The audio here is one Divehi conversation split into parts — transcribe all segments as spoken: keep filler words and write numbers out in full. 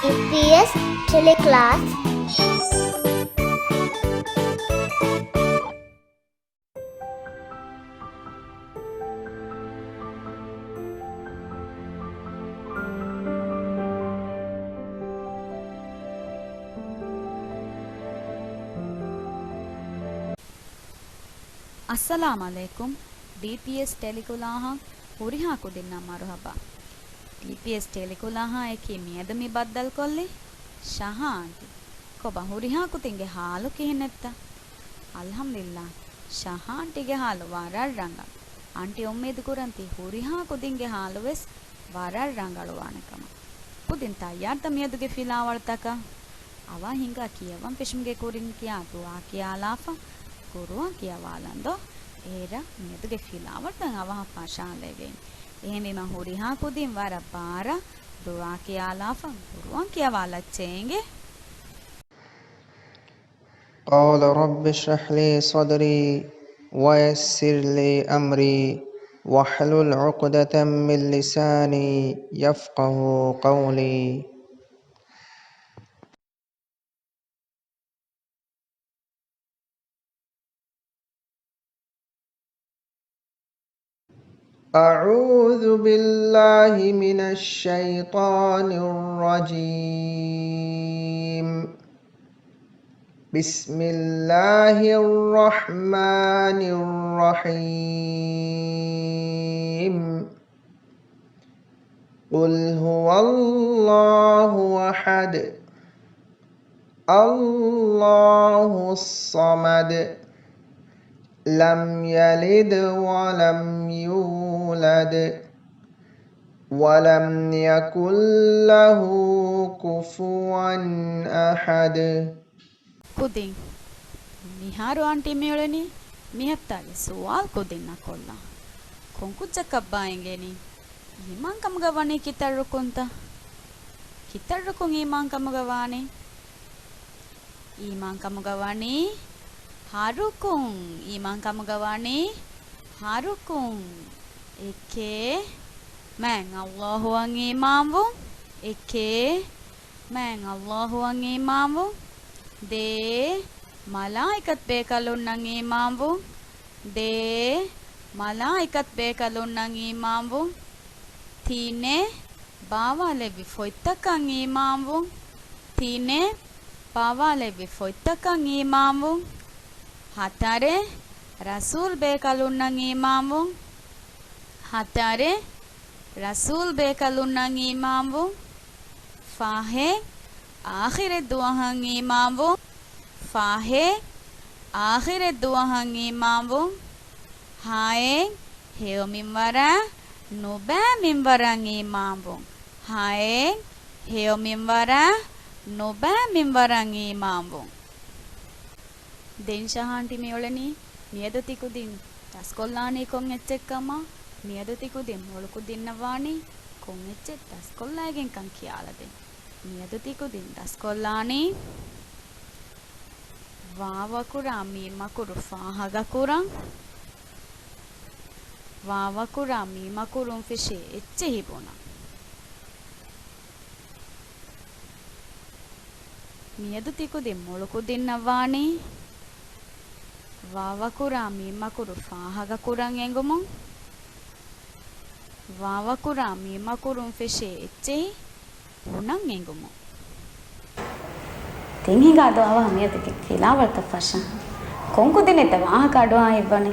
ޑީޕީއެސް ޓެލެކްލާސް. އައްސަލާމް ޢަލައިކުމް. ޑީޕީއެސް ޓެލެކްލާހަށް ހުރިހާ ކުދިންނަށް މަރުޙަބާ. ޑީޕީއެސް ޓެލެކްލާހާ އެކީ މިއަދު މި ބައްދަލުކޮށްލީ ޝަހާ އަންޓީ. ކޮބާ ހުރިހާ ކުދިންގެ ޙާލު ކިހިނެއްތަ؟ އަލްޙަމްދުލިއްލާ، ޝަހާ އަންޓީގެ ޙާލު ވަރަށް ރަނގަޅު. އަންޓީ އުއްމީދު ކުރަން ތި ހުރިހާ ކުދިންގެ ޙާލު ވެސް ވަރަށް ރަނގަޅުވާނެ ކަމަށް. ކުދިން ތައްޔާރުތަ މިއަދުގެ ފިލާވަޅުތަކަށް؟ އަވަހަށް ހިނގާ ކިޔަވަން ފެށުމުގެ ކުރިން ކިޔާ ދުޢާ ކިޔާލާފަ ޤުރުއާން ކިޔަވާލަން ދޯ؟ އޭރަށް މިއަދުގެ ފިލާވަޅުތައް އަވަހަށް ފަށާލެވޭނެ. އެހެންވީމަ ހުރިހާ ކުދިން ވަރަށް ބާރަށް ދުޢާ ކިޔާލާފަ ޤުރުއާން ކިޔަވާލައްޗޭ އިނގޭ. قال رب اشرح لي صدري ويسر لي أمري واحلل عقدة من لساني يفقه قولي. أعوذ بالله من الشيطان الرجيم. بسم الله الرحمن الرحيم. قل هو الله أحد. الله الصمد. لم يلد ولم يولد. ولم يكن له كفوا أحد. ކުދިން، މިހާރު އަންޓީ މިއުޅެނީ މިހައްތާގެ ސުވާލު ކުދިންނަށް ކޮށްލާ. ކޮންކުއްޖަކަށްބާ އެނގޭނީ؟ އީމާންކަމުގަ ވަނީ ކިތައް ރުކުންތަ؟ ކިތައް ރުކުން އީމާންކަމުގަ ވާނީ؟ އީމާންކަމުގަ ވަނީ ހަ ރުކުން. އީމާންކަމުގަ ވަނީ ހަ ރުކުން. އެކެއް، މާތް ﷲ އަށް އީމާންވުން. އެކެއް، މާތް ﷲ އަށް އީމާންވުން. ދޭއް، މަލާއިކަތް ބޭކަލުންނަށް އީމާންވުން. ދޭއް، މަލާއިކަތް ބޭކަލުންނަށް އީމާންވުން. ތިނެއް، ބާވާލެއްވި ފޮތްތަކަށް އީމާންވުން. ތިނެއް، ބާވާލެއްވި ފޮތްތަކަށް އީމާންވުން. ހަތަރެއް، ރަސޫލް ބޭކަލުންނަށް އީމާންވުން. ހަތަރެއް، ރަސޫލް ބޭކަލުންނަށް އީމާންވުން. ފަހެއް، އާޚިރަތް ދުވަހަށް އީމާންވުން. ފަހެއް، އާޚިރަތް ދުވަހަށް އީމާންވުން. ހައެއް، ހެޔޮ މިންވަރަށް ނުބައި މިންވަރަށް އީމާންވުން. ހައެއް، ހެޔޮ މިންވަރަށް ނުބައި މިންވަރަށް އީމާންވުން. ދެން ޝަހާ އަންޓީ މިއުޅެނީ މިއަދު ތިކުދިން ދަސްކޮށްލާނީ ކޮން އެއްޗެއްކަމަށް. މިއަދު ތިކުދިން މޮޅުކުދިންނަށް ވާނީ ކޮން އެއްޗެއް ދަސްކޮށްލައިގެންކަން ކިޔާލަދޭން. މިއަދު ތިކުދިން ދަސްކޮށްލާނީ ވާވަކުރާ މީމަކުރު ފާހަގަކުރަން. ވާވަކުރާ މީމަކުރުން ފެށޭ އެއްޗެހި ބުނަން. މިއަދު ތިކުދިން މޮޅުކުދިންނަށް ވާނީ ވާވަކުރާ މީމަކުރު ފާހަގަކުރަން އެނގުމުން. ވާވަކުރާ މީމަކުރުން ފެށޭ އެއްޗެހި ބުނަން އެނގުމުން. ތިން ހިނގާ ދުވަހު މިއަދުގެ ފިލާވަޅުތައް ފަށަން. ކޮން ކުދިނެއްތަ ވާހަކަ އަޑުއަހާ އިއްވަނީ؟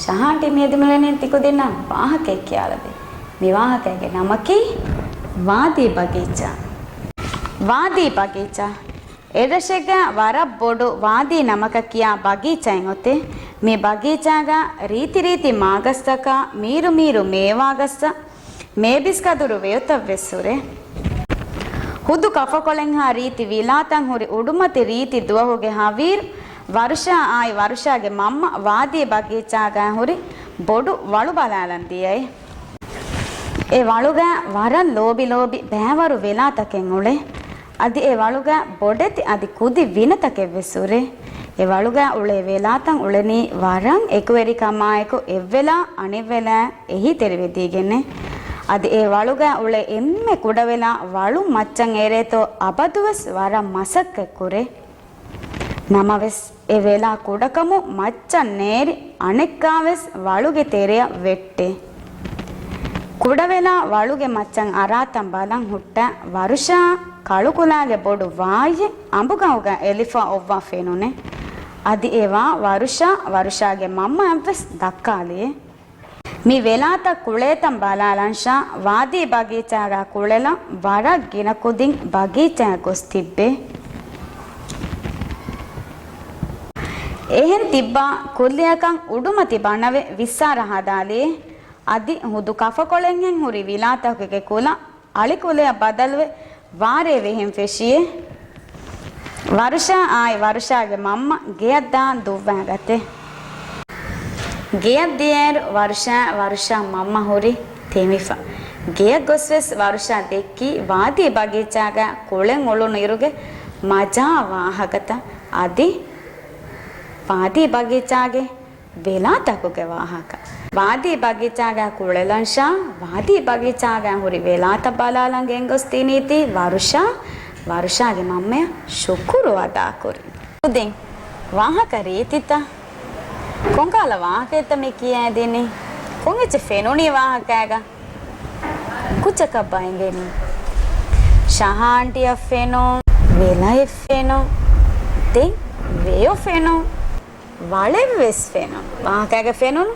ޝަހާ އަންޓީ މިއަދު މިއުޅެނީ ތިކުދިންނަށް ވާހަކައެއް ކިޔާލަދޭ. މި ވާހަކައިގެ ނަމަކީ ވާދީ ބަގީޗާ. ވާދީ ބަގީޗާ. އެރަށެއްގަ ވަރަށް ބޮޑު ވާދީ ނަމަކަށް ކިޔާ ބަގީޗާއެއް އޮތޭ. މި ބަގީޗާގަ ރީތި ރީތި މާގަސްތަކާ، މީރު މީރު މޭވާގަސްތައް، މޭބިސް ކަދުރު ވެޔޮތައް ވެސް ހުރޭ. ހުދު ކަފަކޮޅެއްހާ ރީތި ވިލާތައް ހުރި އުޑުމަތި ރީތި ދުވަހުގެ ހަވީރު ވަރުޝާ އާއި ވަރުޝާގެ މަންމަ ވާދީ ބަގީޗާގައި ހުރި ބޮޑު ވަޅު ބަލާލަން ދިޔައީ. އެ ވަޅުގަ ވަރަށް ލޯބި ލޯބި ބައިވަރު ވިލާތަކެއް އުޅޭ. އަދި އެ ވަޅުގަ ބޮޑެތި އަދި ކުދި ވިނަތަކެއް ވެސް ހުރޭ. އެ ވަޅުގަ އުޅޭ ވިލާތައް އުޅެނީ ވަރަށް އެކުވެރިކަމާއެކު އެއްވެލާ އަނެއްވެލާ އެހީތެރިވެދީގެންނޭ. އަދި އެ ވަޅުގަ އުޅޭ އެންމެ ކުޑަވެލާ ވަޅު މައްޗަށް އޭރޭތޯ އަބަދުވެސް ވަރަށް މަސައްކަތް ކުރޭ. ނަމަވެސް، އެ ވެލާ ކުޑަކަމުން މައްޗަށް ނޭރި އަނެއްކާވެސް ވަޅުގެ ތެރެއަށް ވެއްޓޭ. ކުޑަވެލާ ވަޅުގެ މައްޗަށް އަރާތަން ބަލަން ހުއްޓަ ވަރުޝާ ކަޅުކުލާގެ ބޮޑު ވާއްޔެއް އަނބުގަހުގަ އެލިފާ އޮއްވާ ފެނުނޭ. އަދި އެ ވާ ވަރުޝާ، ވަރުޝާގެ މަންމައަށްވެސް ދައްކާލިއޭ. މި ވެލާތައް ކުޅޭތަން ބަލާލަންޝާ ވާދީ ބަގީޗާގަ ކުޅެލަން ވަރަށް ގިނަ ކުދިން ބަގީޗާއަށް ގޮސް ތިއްބޭ. އެހެން ތިއްބާ ކުއްލިއަކަށް އުޑުމަތި ބަނަވެ ވިއްސާރަ ހަދާލިއޭ. އަދި ހުދު ކަފަކޮޅެއްހެން ހުރި ވިލާތަކުގެ ކުލަ އަޅިކުލަޔަށް ބަދަލުވެ ވާރޭ ވެހެން ފެށިއޭ. ވަރުޝާ އާއި ވަރުޝާގެ މަންމަ ގެއަށް ދާން ދުއްވާގަތޭ. ގެއަށް ދިޔައިރު ވަރުޝާ، ވަރުޝާ މަންމަ ހުރީ ތެމިފަ. ގެއަށް ގޮސްވެސް ވަރުޝާ ދެއްކީ ވާދީ ބަގީޗާގަ ކުޅެން އުޅުނު އިރުގެ މަޖާ ވާހަކަތައް. އަދި ވާދީ ބަގީޗާގެ ވެލާތަކުގެ ވާހަކަ. ވާދީ ބަގީޗާގަ ކުޅެލަންޝާ، ވާދީ ބަގީޗާގަ ހުރި ވެލާތައް ބަލާލަން ގެންގޮސް ދިނީތީ ވަރުޝާ، ވަރުޝާގެ މަންމަޔަށް ޝުކުރު އަދާކުރި. ކުދިން ވާހަކަ ރީތިތައް. ކޮންކަހަލަ ވާހަކައެއްތަ މި ކިޔައިދިނީ؟ ކޮންއެއްޗެއް ފެނުނީ ވާހަކައިގަ؟ ކުއްޖަކަށް ބައިނގެނީ. ޝަހާންޓިއަށް ފެނުން، ވެލައެއް ފެނުން، ދެން ވެޔޮ ފެނުން. ވަޅެއްވެސް ފެނުނު. ވާހަކައިގަ ފެނުނު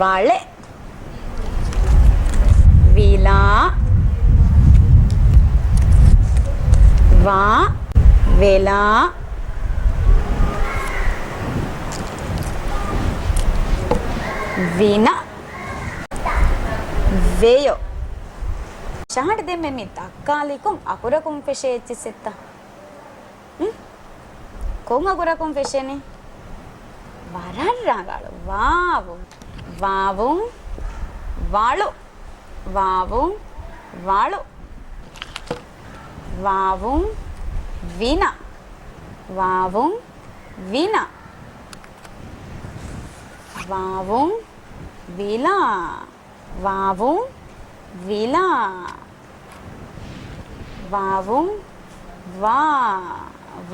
ވަޅެއް. ވިލާ، ވާ، ވެލާ، ވިނަ، ވެޔޮ. ޝަހާންޓި ދެންމެ މި ދައްކާލި ކޮން އަކުރަކުން ފެށޭ އެއްޗިއްސެއްތަ؟ ހުން؟ ކޮން އަގުރަކުން ފެށެނީ؟ ވަރަށް ރަނގަޅު. ވާވުން. ވާވުން. ވަޅު. ވާވުން. ވަޅު. ވާވުން. ވިނަ. ވާވުން. ވިނަ. ވާވުން. ވިލާ. ވާވުން. ވިލާ. ވާވުން. ވާ.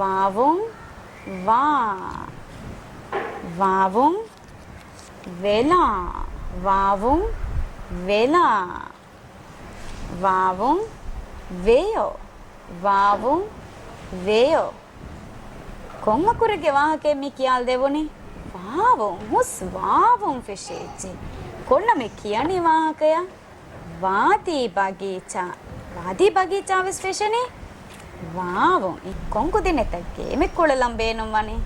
ވާވުން. ވާ. ވާވުން. ވެލާ. ވާވުން. ވެލާ. ވާވުން. ވެޔޮ. ވާވުން. ވެޔޮ. ކޮން އަކުރެއްގެ ވާހަކައެއް މި ކިޔާލަދެވުނީ؟ ވާވުން. ހުސް ވާވުން ފެށޭ އެއްޗެއް. ކޮންނަ މި ކިޔަނީ ވާހަކަޔަށް؟ ވާދީ ބަގީޗާ. ވާދީ ބަގީޗާ ވެސް ފެށެނީ ވާވުން. ކޮން ކުދިން އެތައް ގޭމެއް ކުޅެލަން ބޭނުންވަނީ؟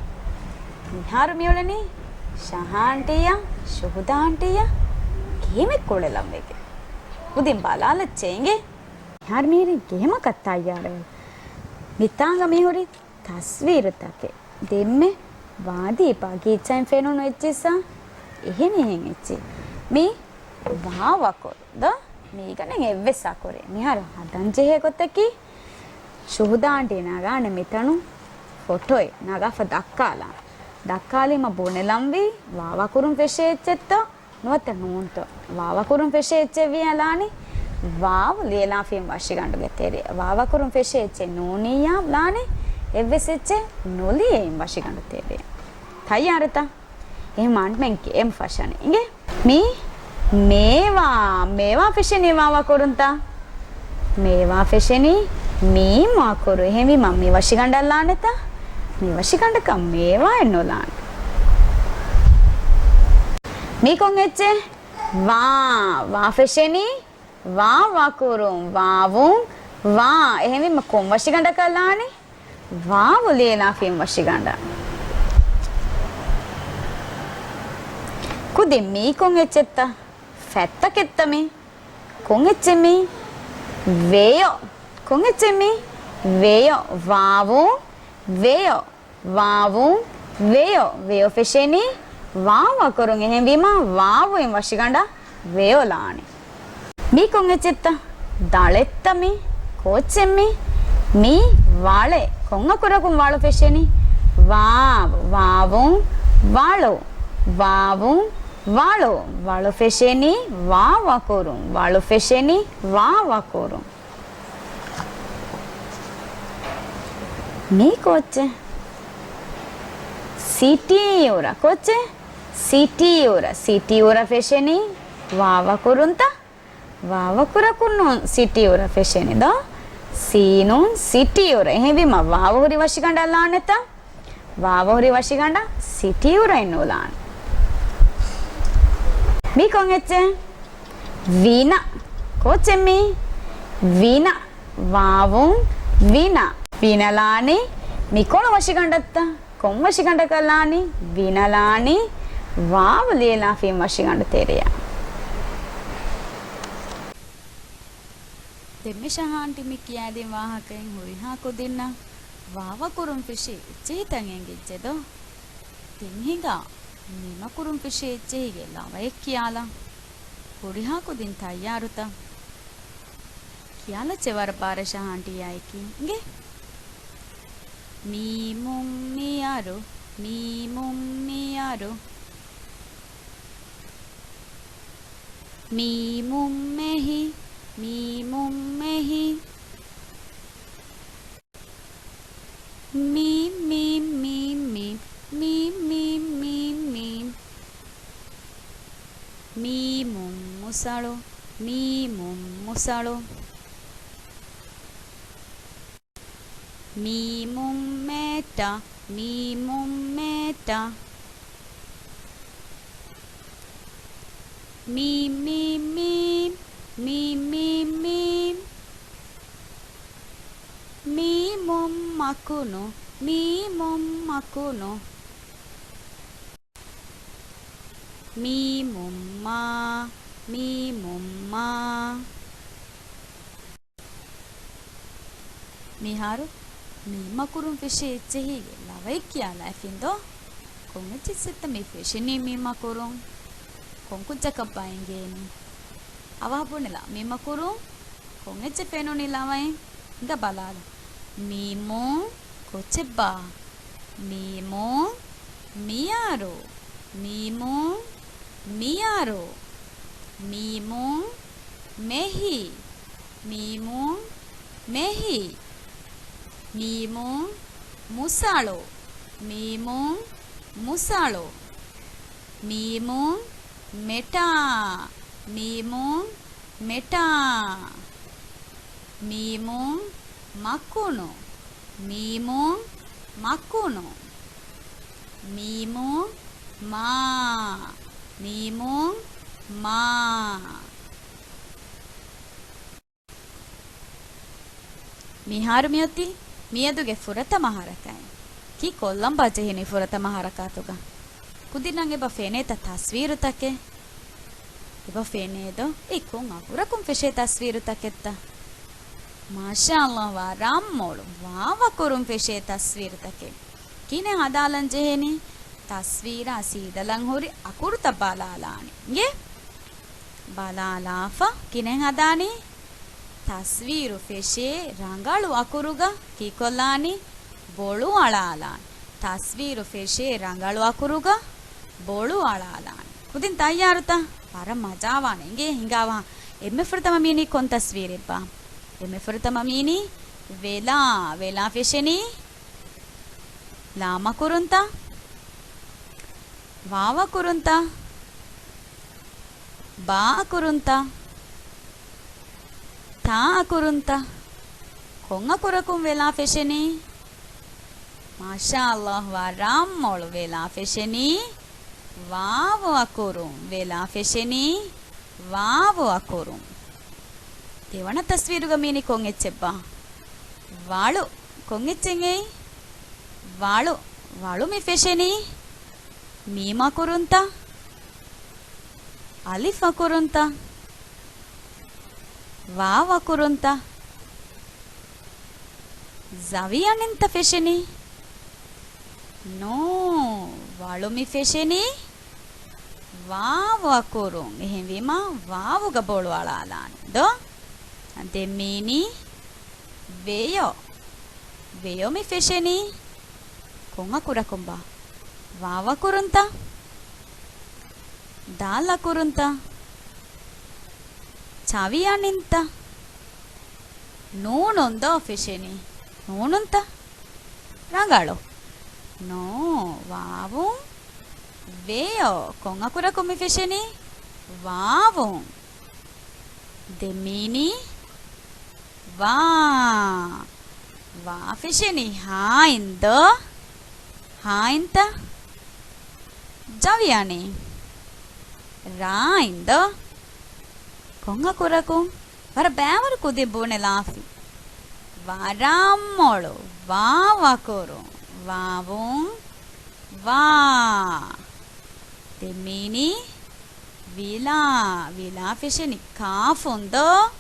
މިހާރު މިއުޅެނީ ޝަހާންޓީއަށް، ޝުހުދާ އާންޓީއަށް ގޭމެއް ކުޅެލަން ވެގެން. ކުދިން ބަލާލައްޗޭ އިނގޭ. މިހާރު މިހިރީ ގޭމަކަށް ތައްޔާރަވެ. މިތާނގަ މިހުރީ ތަސްވީރުތަކެއް. ދެންމެ ވާދީ ބަގީޗާއިން ފެނުނު އެއްޗިއްސާ އެހެނިހެން އެއްޗި. މީ ވާވަކުރު ދޯ؟ މީގަނެ އެއްވެސް އަކުރެއް. މިހާރު ހަދަން ޖެހޭ ގޮތަކީ، ޝުހުދާ އާންޓީ ނަގާނެ މިތަނު ފޮޓޯއެއް ނަގާފަ ދައްކާލާ. ދައްކާލީމަ ބުނެލަންވީ ވާވަކުރުން ފެށޭ އެއްޗެއްތޯ ނުވަތަ ނޫންތޯ؟ ވާވަކުރުން ފެށޭ އެއްޗެއް ވިޔަ ލާނީ ވާވު ލިޔެލާފިން ވަށިގަނޑުގެ ތެރެއަށް. ވާވަކުރުން ފެށޭ އެއްޗެއް ނޫނިއްޔާ ލާނީ އެއްވެސް އެއްޗެއް ނުލިޔެއިން ވަށިގަނޑު ތެރެއަށް. ތައްޔާރުތަ؟ އެހެން އަންމެން ގޭމް ފަށަނީ. އިނގޭ. މީ މޭވާ. މޭވާ ފެށެނީ ވާވަކުރުންތަ؟ މޭވާ ފެށެނީ މީމް ވަކުރު. އެހެންވީމަ މި ވަށިގަނޑަށް ލާނެތަ؟ މި ވަށިގަނޑަކަށް މޭވާއެއް ނުލާނެ. މީ ކޮން އެއްޗެއް؟ ވާ. ވާ ފެށެނީ ވާ ވަކުރުން. ވާވުން. ވާ. އެހެންވީމަ ކޮން ވަށިގަނޑަކަށް ލާނީ؟ ވާވު ލިޔެލާފިން ވަށިގަނޑަށް. ކުދިން މީ ކޮން އެއްޗެއްތަ؟ ފަތްތަކެއްތަ މީ؟ ކޮން އެއްޗެއް މީ؟ ވެޔޮ. ކޮން އެއްޗެއް މީ؟ ވެޔޮ. ވާވުން. ވެޔޮ. ވާވުން. ވެޔޮ. ވެޔޮ ފެށެނީ ވާ ވަކުރުން. އެހެންވީމަ ވާވުއިން ވަށިގަނޑަށް ވެޔޮ ލާނީ. މީ ކޮން އެއްޗެއްތަ؟ ދަޅެއްތަ މީ؟ ކޯއްޗެއް މީ؟ މީ ވަޅެއް. ކޮން އަކުރަކުން ވަޅު ފެށެނީ؟ ވާވް. ވާވުން ވަޅު. ވާވުން ވަޅު. ވަޅު ފެށެނީ ވާވް އަކުރުން. ވަޅު ފެށެނީ ވާވް އަކުރުން. މީ ކޯއްޗެއް؟ ސިޓީއުރަ. ކޯއްޗެއް؟ ސިޓީއުރަ. ސިޓީއުރަ ފެށެނީ ވާވް އަކުރުންތަ؟ ވާވް އަކުރަކުން ނޫން ސިޓީއުރަ ފެށެނީ ދޯ؟ ސީ ނޫން ސިޓީއުރަ. އެހެންވީމަ ވާވް ހުރި ވަށިގަނޑަށް ލާނެތަ؟ ވާވް ހުރި ވަށިގަނޑަށް ސިޓީއުރައެއް ނޫލާނެ. މީ ކޮން އެއްޗެއް؟ ވިނަ. ކޯއްޗެއް މީ؟ ވިނަ. ވާވުން ވިނަ. ވިނަ ލާނީ މިކޮޅު ވަށިގަނޑަށްތަ؟ ކޮން ވަށިގަނޑަކަށް ލާނީ؟ ވިނަ ލާނީ ވާވް ލިޔެލާފިން ވަށިގަނޑު ތެރެއަށް. ދެންމެ ޝަހާންޓީ މި ކިޔާދިން ވާހަކައިން ހުރިހާ ކުދިންނަށް ވާވް އަކުރުން ފެށި އެއްޗެހިތައް އެނގިއްޖެ ދޯ؟ ތިން ހިނގާ މީމް އަކުރުން ފެށި އެއްޗެހިގެ ލަވައެއް ކިޔާލަން. ހުރިހާ ކުދިން ތައްޔާރުތަ؟ ކިޔާލައްޗޭ ވަރަށް ބާރަށް ޝަހާންޓީ އާއެކީ. އިނގޭ. މީމުން މިޔަރު، މީމުން މިޔަރު. މީމުން މެހި، މީމުން މެހި. މީމް، މީމް، މީމް، މީމް. މީމް، މީމް، މީމް، މީމް، މީމް. މީމުން މުސަޅު، މީމުން މުސަޅު. މީމުން މޭޓަ، މީމުން މޭޓަ. މީމް، މީމް، މީމް، މީމް، މީމް، މީމް. މީމުން މަކުނު، މީމުން މަކުނު. މީމުން މާ، މީމުން މާ. މިހާރު މީމް އަކުރުން ފެށޭ އެއްޗެހީގެ ލަވައެއް ކިޔާލައިފިން ދޯ؟ ކޮން އެއްޗެއްސެއްތަ މި ފެށެނީ މީމް އަކުރުން؟ ކޮން ކުއްޖަކަށްބާ އެނގޭނީ؟ އަވަހަށް ބުނެލާ، މީމް އަކުރުން ކޮން އެއްޗެއް ފެނުނީ ލަވައިން؟ ހިނގާ ބަލާލަ. މީމުން ކޮއްޗެއްބާ؟ މީމުން މިޔަރު. މީމުން މިޔަރު. މީމުން މެހި. މީމުން މެހި. މީމުން މުސަޅު. މީމުން މުސަޅު. މީމުން މެޓާ. މީމުން މެޓާ. މީމުން މަކުނު. މީމުން މަކުނު. މީމުން މާ. މީމުން މާ. މިހާރު މިއޮތީ މިއަދުގެ ފުރަތަމަ ހަރަކާތް. ކީއްކޮށްލަންބާ ޖެހެނީ ފުރަތަމަ ހަރަކާތުގަ؟ ކުދިންނަށް އެބަ ފެނޭތަ ތަސްވީރުތަކެއް؟ އެބަ ފެނޭ ދޯ؟ އެއީ ކޮން އަކުރަކުން ފެށޭ ތަސްވީރުތަކެއްތަ؟ މާޝާﷲ، ވަރަށް މޮޅު. ވާވް އަކުރުން ފެށޭ ތަސްވީރުތަކެއް. ކިހިނެއް ހަދާލަން ޖެހެނީ؟ ތަސްވީރާ ސީދަލަން ހުރި އަކުރުތައް ބަލާލާނެ. އިނގޭ؟ ބަލާލާފަ ކިހިނެއް ހަދާނީ؟ ތަސްވީރު ފެށޭ ރަނގަޅު އަކުރުގަ ކީއްކޮށްލާނީ؟ ބޮޅު އަޅާލާނެ. ތަސްވީރު ފެށޭ ރަނގަޅު އަކުރުގަ ބޮޅު އަޅާލާނެ. ކުދިން ތައްޔާރުތަ؟ ވަރަށް މަޖާވާނެ. އިނގޭ ހިނގާވާ. އެންމެ ފުރަތަމަ މިއިނީ ކޮން ތަސްވީރެއްބާ؟ އެންމެ ފުރަތަމަ މިއިނީ ވެލާ. ވެލާ ފެށެނީ ލާމް އަކުރުންތަ؟ ވާވް އަކުރުންތަ؟ ބާ އަކުރުންތަ؟ ތާ އަކުރުންތަ؟ ކޮން އަކުރަކުން ވެލާ ފެށެނީ؟ މާޝާﷲ، ވަރަށް މޮޅު. ވެލާ ފެށެނީ ވާވް އަކުރުން. ވެލާ ފެށެނީ ވާވް އަކުރުން. ދެވަނަ ތަސްވީރުގަ މިއިނީ ކޮން އެއްޗެއްބާ؟ ވަޅު. ކޮން އެއްޗެއް އެއީ؟ ވަޅު. ވަޅު މި ފެށެނީ މީމް އަކުރުންތަ؟ އަލިފް އަކުރުންތަ؟ ވާވް އަކުރުންތަ؟ ޒަވިޔަނިންތަ ފެށެނީ؟ ނޫ، ވަޅު މި ފެށެނީ ވާވް އަކުރުން. އެހެންވީމަ ވާވުގަ ބޮޅު އަޅާލާނެ ދޯ؟ ދެން މިއިނީ ވެޔޮ. ވެޔޮ މި ފެށެނީ ކޮން އަކުރަކުންބާ؟ ވާވް އަކުރުންތަ؟ ދާލަކުރުންތަ؟ ޗަވިއަނިންތަ؟ ނޫނުން ދޯ ފެށެނީ؟ ނޫނުންތަ؟ ރަނގަޅު. ނޯ، ވާވުން. ވެޔޯ، ކޮން އަކުރަކު މި ފެށެނީ؟ ވާވުން. ދެ މީނީ ވާ. ވާ ފެށެނީ ހާއިން ދޯ؟ ހާއިންތަ؟ ޖަވިއަނީ ރާއިން ދޯ؟ ކޮން އަކުރަކުން؟ ވަރަށް ބައިވަރު ކުދިން ބުނެލާފި. ވަރަށް މޮޅު. ވާވް އަކުރުން. ވާވުން. ވާ. ދެ މީނީ ވިލާ. ވިލާ ފެށެނީ ކާފުން ދޯ؟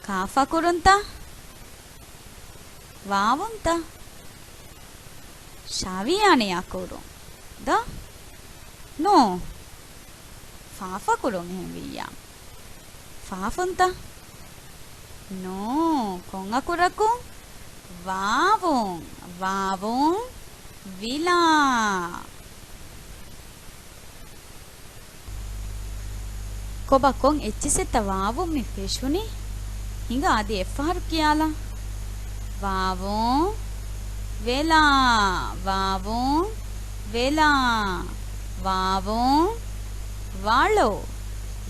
ކާފް އަކުރުންތަ؟ ވާވުންތަ؟ ޝަވިޔަނި އަކުރުން ދޯ؟ ނޫ. ފާފް އަކުރުން އެހެން ވިއްޔާ. ފާފުންތަ؟ ނޫ. ކޮން އަކުރަކުން؟ ވާވުން. ވާވުން. ވިލާ. ކޮބާ ކޮން އެއްޗިސްތަ ވާވުން މި ފެށުނީ؟ ހިނގާ އަދި އެއްފަހަރު ކިޔާލާ. ވާވުން ވެލާ، ވާވުން ވެލާ، ވާވުން ވަޅު،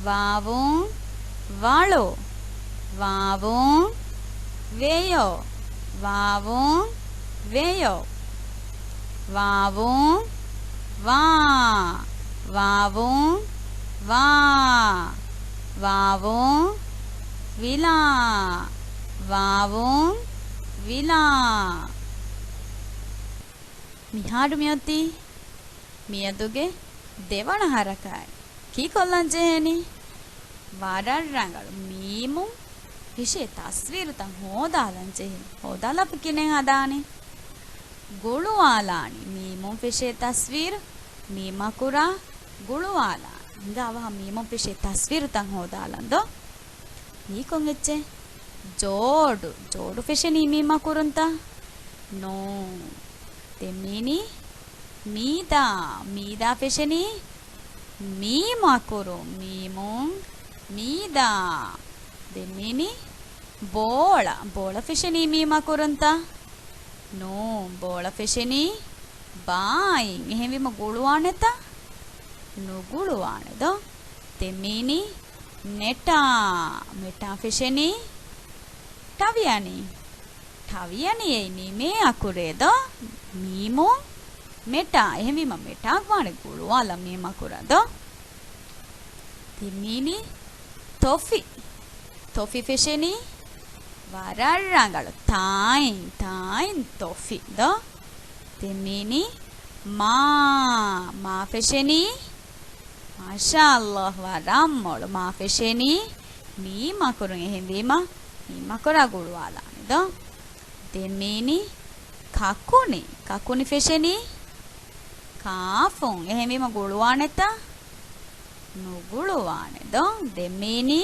ވާވުން ވަޅު، ވާވުން ވެޔޮ، ވާވުން ވެޔޮ، ވާވުން ވާ، ވާވުން ވާ، ވާވުން ވިލާ، ވާވުން ވިލާ. މިހާރު މިއޮތީ މިއަދުގެ ދެވަނަ ހަރަކާތް. ކީކޮށްލަން ޖެހޭނީ؟ ވަރަށް ރަނގަޅު. މީމުން ފެށޭ ތަސްވީރުތައް ހޯދާލަން ޖެހޭ. ހޯދާލާފި ކިހިނެއް ހަދާނީ؟ ގުޅުވާލާނީ. މީމުން ފެށޭ ތަސްވީރު، މީމް އަކުރާ ގުޅުވާލާނީ. ހިނގާ އަވަހަށް މީމުން ފެށޭ ތަސްވީރުތައް ހޯދާލަން ދޯ؟ މީ ކޮން އެއްޗެއް؟ ޖޯޑު. ޖޯޑު ފެށެނީ މީމް އަކުރުންތަ؟ ނޫން. ދެން މީނީ މީދާ. މީދާ ފެށެނީ މީމް އަކުރުން. މީމުން މީދާ. ދެން މީނީ ބޯޅަ. ބޯޅަ ފެށެނީ މީމް އަކުރުންތަ؟ ނޫން. ބޯޅަ ފެށެނީ ބާއިން. އެހެންވީމަ ގުޅުވާނެތަ؟ ނުގުޅުވާނެ ދޯ؟ ދެން މީނީ ނެޓާ. މެޓާ ފެށެނީ ޓަވިއަނި. ޓަވިއަނި އެއީ މީމޭ އަކުރޭ ދޯ؟ މީމުން މެޓާ. އެހެންވީމަ މެޓާ ވާނެ ގުޅުވާލަން މީމް އަކުރަށް ދޯ؟ ދެން މީނީ ތޮފި. ތޮފި ފެށެނީ ވަރަށް ރަނގަޅު. ތާއިން، ތާއިން ތޮފި ދޯ؟ ދެން މީނީ މާ. މާ ފެށެނީ، މާޝާﷲ، ވަރަށް މޮޅު. މާ ފެށެނީ މީމް އަކުރުން. އެހެންވީމަ މީމް އަކުރާ ގުޅުވާލާނެ ދޯ؟ ދެން މީނީ ކަކުނި. ކަކުނި ފެށެނީ ކާފުން. އެހެންވީމަ ގުޅުވާނެތަ؟ ނުގުޅުވާނެ ދޯ؟ ދެން މީނީ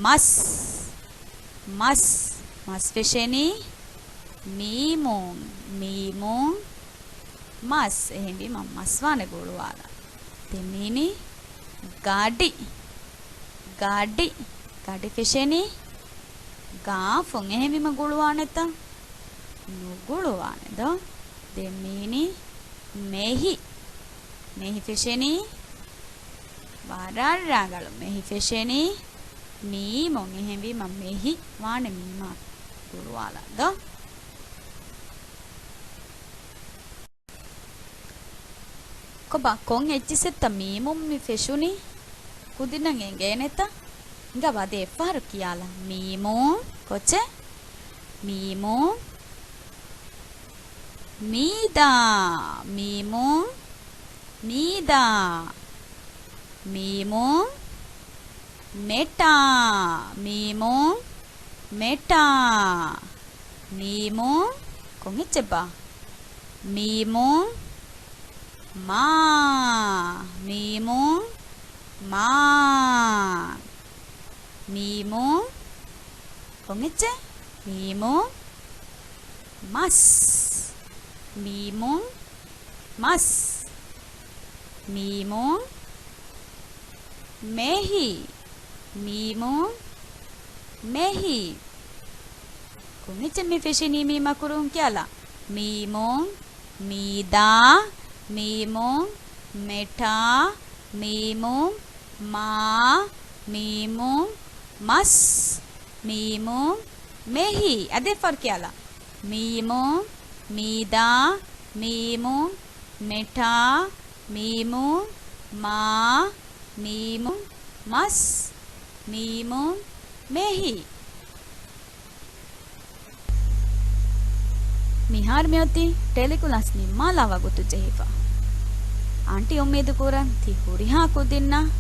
މަސް. މަސް. މަސް ފެށެނީ މީމުން. މީމުން މަސް. އެހެންވީމަ މަސް ވާނެ ގުޅުވާލާ. ދެން މީނީ ގަޑި. ގަޑި. ގަޑި ފެށެނީ ގާފުން. އެހެންވީމަ ގުޅުވާނެތަ؟ ނުގުޅުވާނެ ދޯ؟ ދެން މީނީ މެހި. މެހި ފެށެނީ ވަރަށް ރަނގަޅު. މެހި ފެށެނީ މީމުން. އެހެންވީމަ މެހި ވާނެ މީމާ ގުޅުވާލާ ދޯ؟ ކޮބާ ކޮން އެއްޗިސްތަ މީމުން މި ފެށުނީ؟ ކުދިންނަށް އެނގޭނެތަ؟ ހިނގާ އަދި އެއްފަހަރު ކިޔާލާ. މީމުން. ކޮޗެއް؟ މީމުން މީދާ. މީމުން މީދާ. މީމުން މެޓާ. މީމުން މެޓާ. މީމުން ކޮން އެއްޗެއްބާ؟ މީމުން މާ. މީމުން މާ. މީމުން ކޮން އެއްޗެއް؟ މީމުން މަސް. މީމުން މަސް. މީމުން މެހި. މީމުން މެހި. ކޮން އެއްޗެއް މި ފެށިނީ މީމަކުރުން ކިޔާލާ. މީމުން މީދާ، މީމުން މެޓާ، މީމުން މާ، މީމުން މަސް، މީމުން މެހި. އަދި އެއްފަހަރު ކިޔާލާ. މީމުން މީދާ، މީމުން މެޓާ، މީމުން މާ، މީމުން މަސް، މީމުން މެހި. މިހާރު މިއޮތީ ޓެލިކުލާސް ނިންމާލާ ވަގުތު ޖެހިފަ. އާންޓީ އުއްމީދު ކުރަން ތި ހުރިހާ ކުދިންނަށް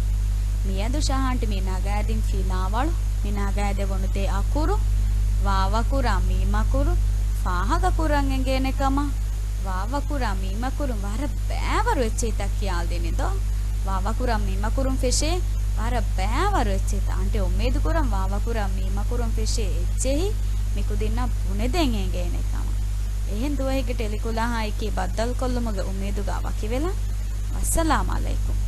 މިއަދު ޝާހާ އާންޓީ މި ނަގާދިން ފިލާވަޅު، މި ނަގާދެވުނު ދެ އަކުރު، ވާވަކުރާ މީމަކުރު، ފާހަގަކުރަން އެނގޭނެ ކަމަށް، ވާވަކުރާ މީމަކުރުން ވަރަށް ބައިވަރު އެއްޗެހިތައް ކިޔާލަދިނީ ދޯ؟ ވާވަކުރާ މީމަކުރުން ފެށޭ ވަރަށް ބައިވަރު އެއްޗެހިތައް. އާންޓީ އުއްމީދު ކުރަން ވާވަކުރާ މީމަކުރުން ފެށޭ އެއްޗެހި މި ކުދިންނަށް ބުނެދޭން އެނގޭނެ ކަމަށް. އެހެން ދުވަހެއްގެ ޓެލިކުލާހާ އެކީ ބައްދަލުކޮށްލުމުގެ އުއްމީދުގަ ވަކިވެލަން. ވައްސަލާމް އަލައިކުމް.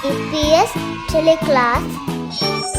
އީޕީއެސް ޓެލިކްލާސް.